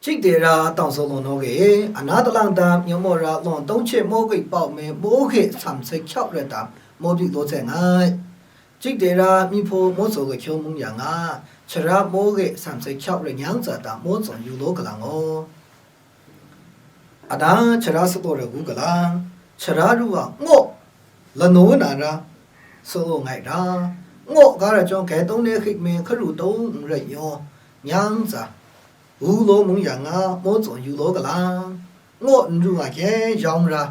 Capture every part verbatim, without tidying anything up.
Chik de ra tawng saw law naw ge, a na talang dam, nyawm maw ra, lawng tawng hte maw grit pau me, maw hke sam hte hkyau rai tam, maw byi law tseng ai. Chik de ra mi hpaw maw tsaw gahkyaw mung yang a, shara maw hke sam hte hkyau rai nyang tsa tam, maw tsaw yu law galang aw. A na shara sataw rai gu galang, shara ru a ngaw, lanaw na ra, sataw ngai ra, ngaw ga ra chyawng, gai tawng ne hkrit me, hkaru tawng n rai nyaw, nyang tsa, wu law mung yang a, maw tsaw yu law galang, ngaw n ru a hkye yawng ra,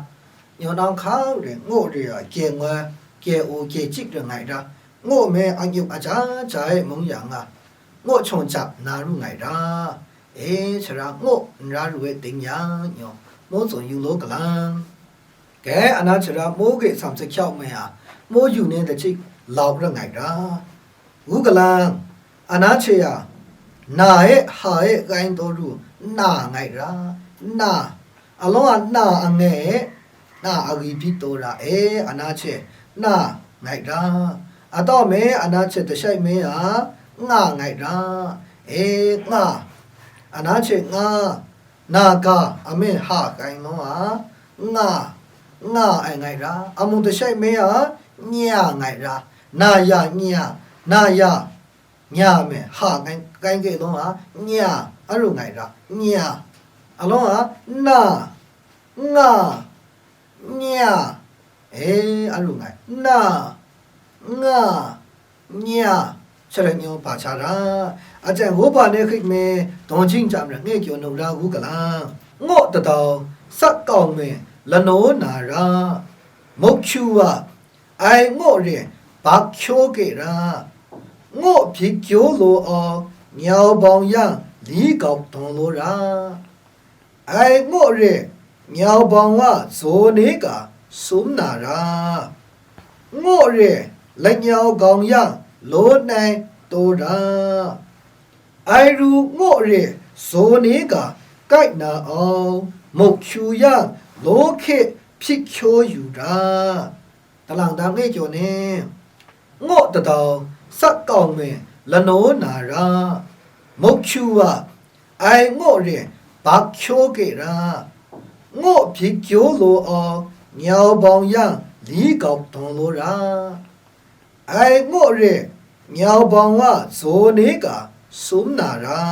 nyaw nang hkang re, ngaw re a, gye ngoi, gye u, gye chik ra ngai ra, ngaw me a nyup a ja ja e mung yang a, ngaw shawng jap na ru ngai ra, e, shara ngaw n ra ru e ting yang nyaw, maw tsaw yu law galang. Dai a na shara maw hke sam hte hkyau mai a, maw yu ni lachik lau ra ngai ra. Wu galang, a na hte a, na e, ha e, kai n taw ru, na ngai ra, na, alawng a na ange e, na agwi byi taw ra e, a na hte, na ngai ra, a tau me, a na hte dashai me a, nga ngai ra, e, nga, a na hte nga, na ga, a me ha kai law a, nga, nga ai ngai ra, a mung dashai me a, nya ngai ra, na ya nya, na ya nya me, ha kai, kai ge law a, nya, a ru ngai ra, nya, a law a, na, nga, nya, e, a ru ngai, na, nga, nya, sharai nyaw hpa sha ra, a chyang hkawhpa ne hkrit me, dawng chying chyam rai nge kyaw nu ra gu galang, ngaw dadau, sat kau me, lanaw na ra, muk hkyu wa, ai ngaw re, bak hkyaw ke ra, ngaw byi kyaw law au, nyau bawng yang, li gau dawng law ra. Ai ngaw re, nyau bawng wa zaw ni ga sum na ra, ngaw re, lanyau gawng yang law nai taw ra, ai ru ngaw re, zaw ni ga kai na au, muk hkyu yang law hke hpyit hkyaw yu ra. Talang dam e kyaw ni, ngaw dadau, sat kau me, lanaw na ra, muk hkyu wa, ai ngaw re, bak hkyaw ke ra, ngaw byi kyaw law au, nyau bawng yang, li gau dawng law ra, ai ngaw re, nyau bawng wa zaw ni ga sum na ra,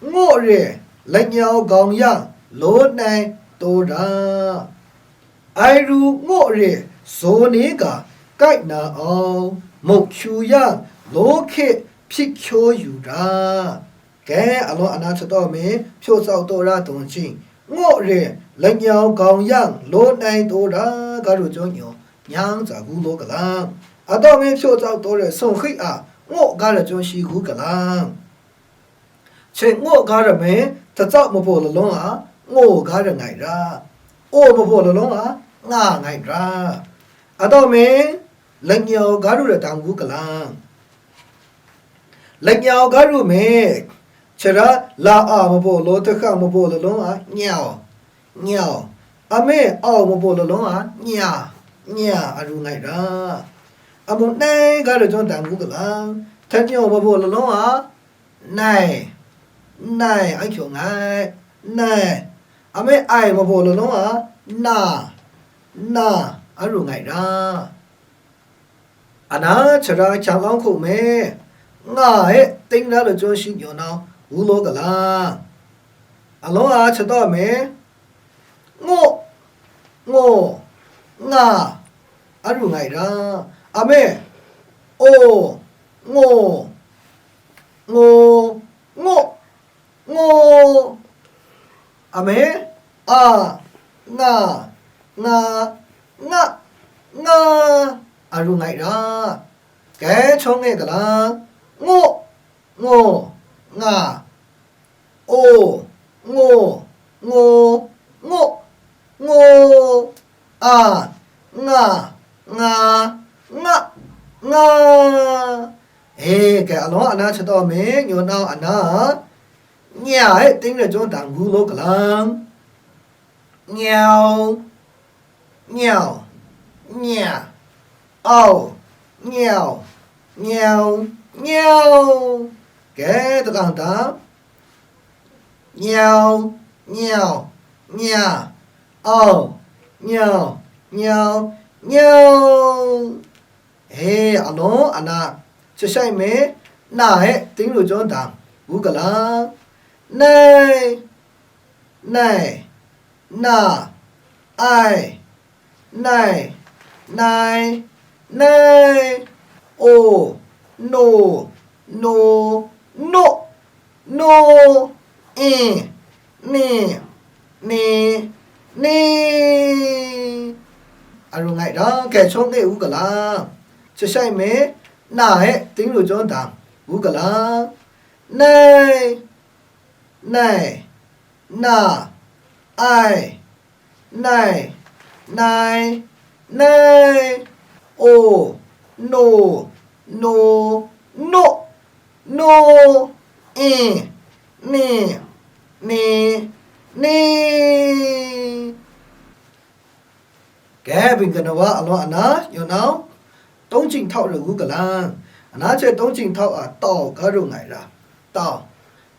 ngaw re, lanyau gawng yang, law nai taw ra, ai ru ngaw re, zaw ni ga kai na au, muk hkyu yang, law hke hpyit hkyaw yu ra. Dai a law a na shataw me, pyaw tsau taw ra dawng chying, ngaw re, lanyau gawng yang, law nai taw ra, ga ru chyawng nyaw, nyang tsa gu law galang, a tau me pyaw tsau taw re, sung hkri a, ngaw ga ra chyawng shi gu galang. Hte ngaw ga ra me, htatsau mabaw lalawng a, ngaw ga ra ngai ra, aw mabaw lalawng a, nga ngai ra, a tau me, lanyau ga ru ra dang gu galang. Lanyau ga ru me, shara la a mabaw law, hta hkang mabaw lalawng a, nyau, nyau, a me au mabaw lalawng a, nya, nya, a ru ngai ra, a mung nai ga ra chyawng dang gu galang, hta nyau mabaw lalawng a, nai, nai, a hkyaw ngai, nai, a me ai mabaw lalawng a, na, na, a ru ngai ra. A na shara hkyang lang hku me, nga e, ting ra lachyawng shi nyaw na, wu law galang. A law a shataw me, ngaw, ngaw, nga, a ru ngai ra, a me, aw, ngaw, ngaw, ngaw, ngaw, a me, a, nga, nga, nga, nga, a ru ngai ra. Dai chyawng e galang, ngaw, ngaw, nga, aw, ngaw, ngaw, ngaw, ngaw, a, nga, nga, nga, nga. E, dai a law a na shataw me, nyaw nau a na, nya e, ting ra chyawng dang gu law galang, nyau, nyau, nya, au, nyau, nyau, nyau. Dai, da kang da, nyau, nyau, nya, au, nyau, nyau, nyau. E, alawng a na, chashai me, na e ting lu chyawm dang, ngu ga la. Nai, nai, na, ai, nai, nai, nai, o, no, no, no, no, e, ni, ni, ni. Aru ngai ra, grai shawng e u ga la. Chashai me, na e ting lu chyawm dang, u ga la. Nai, nai, na, ai, nai, nai, nai, o, no, no, no, no, e, ni, ni, ni. Grai bingkanawa alawng a na, yawng nau, tawng ching htau rai ngu ga lang. A na hte tawng ching htau a tau ga ru ngai ra. Tau,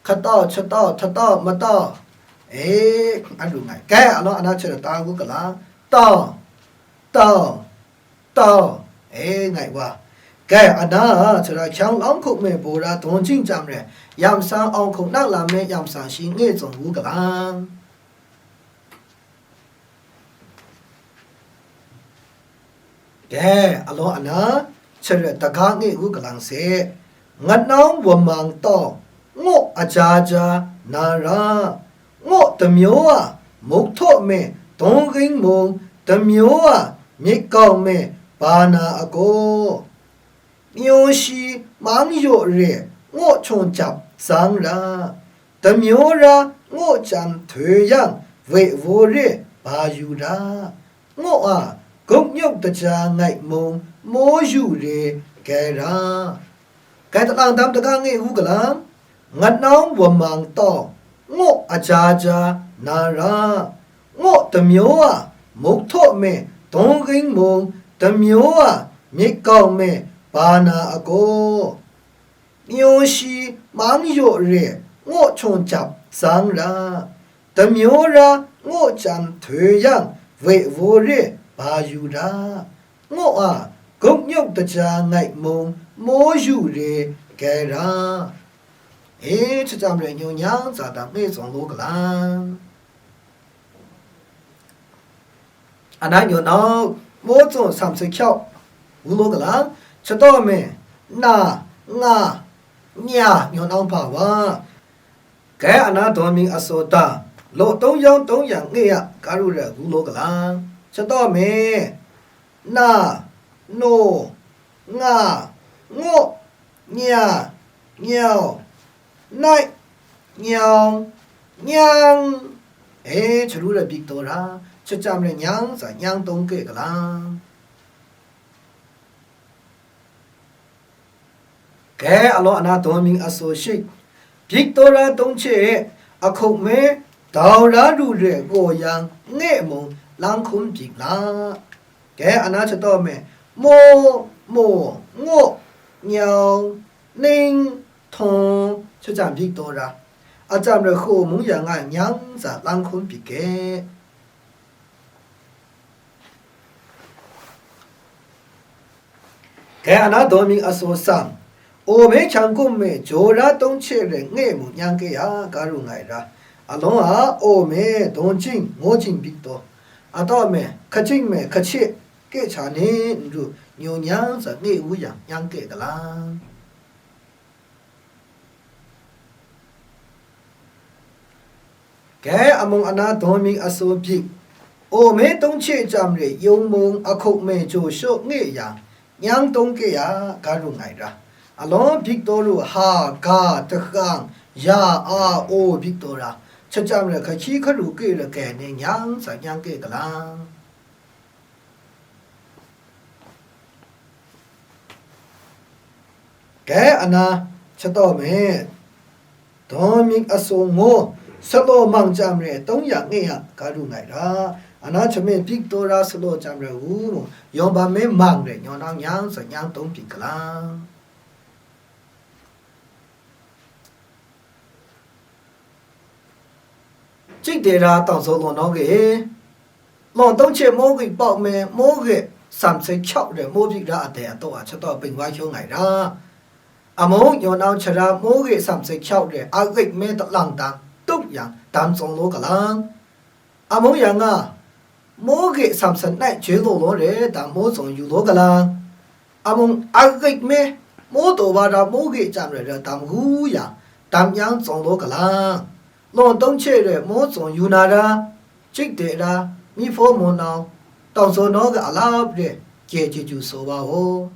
hkatau, htatau, htatau, matau. E, a ru ngai. Grai alawng a na hte ta ngu ga lang. Tau, tau, tau. E, ngai wa. Grai a na, sara hkyang lawng hkup me bora dawng ching chyam re. Yam sang awng hkuk nak lam me yam sang shi nge tsawng ngu ga lang. Dai, alawng a na, sharat daga nge ngu galang se, ngat nau wamang tau, ngaw aja ja na ra, ngaw damyaw a, muk htaw me, dawng ging mung, damyaw a, myit gau me, ba na agaw. Myaw shi mang yaw re, ngaw hkyawng jap zang ra, damyaw ra ngaw chyam htoi yang, we wa re ba yu ra, ngaw a, gup nyuk daja ngai mung maw yu re grai ra. Grai talang dam daga nge u galam, ngat nau wamang tau, ngaw aja ja na ra, ngaw damyaw a, muk htaw me, dawng ging mung, damyaw a, myit gau me, ba na agaw. Myaw shi mang yaw re, ngaw hkyawng jap zang ra, damyaw ra ngaw chyam htoi yang, we wa re ba yu ra, ngaw a, gup nyuk daja ngai mung maw yu re grai ra. E, hkachyam rai nyu nyang tsa dam e tsawng law galang. Ana nyaw nau, maw tsaw sam se hkyau, ngu law galang, shataw me, na, nga, nya, nyaw nau hpa wa. Grai ana daw ming asaw da, law tawng yawng tawng yang nge a, karu rai ngu law galang, shataw me, na, no, nga, ngaw, nya, nyau, nai, nyau, nyang. E, sharu rai bik taw ra, shachyam rai nyang tsa nyang tawng ke galang. Grai alaw ana daw ming asaw shik, bik taw ra tawng hte e, ahkuk me, dau ra ru re gaw yang, nge mung lang hkum bik la. Grai ana shataw me, maw, maw, ngaw, nyau, ning, htawng, shachyam bik taw ra, a chyam rai hkaw mung yang a nyang tsa lang hkum bik ge. Grai ana daw ming asaw sam, o me hkyang kum me jaw ra tawng hte rai nge mung nyang ke ya, karu ngai ra, alawng a, o me daw jing ngaw jing bik taw, ataw me hkaching me hkache ke hta ni n ru, nyu nyang tsa nge wu yang nyang ke galang. Grai amung ana daw ming asaw bik, o me tawng hte chyam re yung mung ahkuk me jaw shaw nge yang, nyang tawng ke ya, karu ngai ra, alawng bik taw ru, ha, ga, dahkang, ya, a, o bik taw ra, shachyam rai hkahkyi hkaru ke rai grai ni nyang tsa nyang ke galang. Grai ana shataw me, daw ming asaw ngaw, salaw mang chyam re tawng yang nge a, karu ngai ra, ana shame bik taw ra salaw chyam rai u mu, yawng bam me mang re nyaw nang nyang tsa nyang tawng bik galang. Chik de ra tawng zaw law nawng e, lawng tawng hte mawgwi pau me, mawgwi sam sai hkyau re mawbyi ra a dai ataw a shataw bing wa hkyung ai ra. Amung yaw nau shara mawgwi sam sai hkyau re a grit me talang dang tup yang dam tsawng law galang. Amung yang nga, mawgwi sam sai nai joi law law re dam maw tsawng yu law galang. Amung a grit me, maw taw wa ra mawgwi jam rai ra dam gu yang, dam yang tsawng law galang. Lawng tawng hte re maw tsawng yu na ra, chik de ra, mi hpaw maw nau, tawng zaw naw ga a lap re, gye chyeju saw wa u.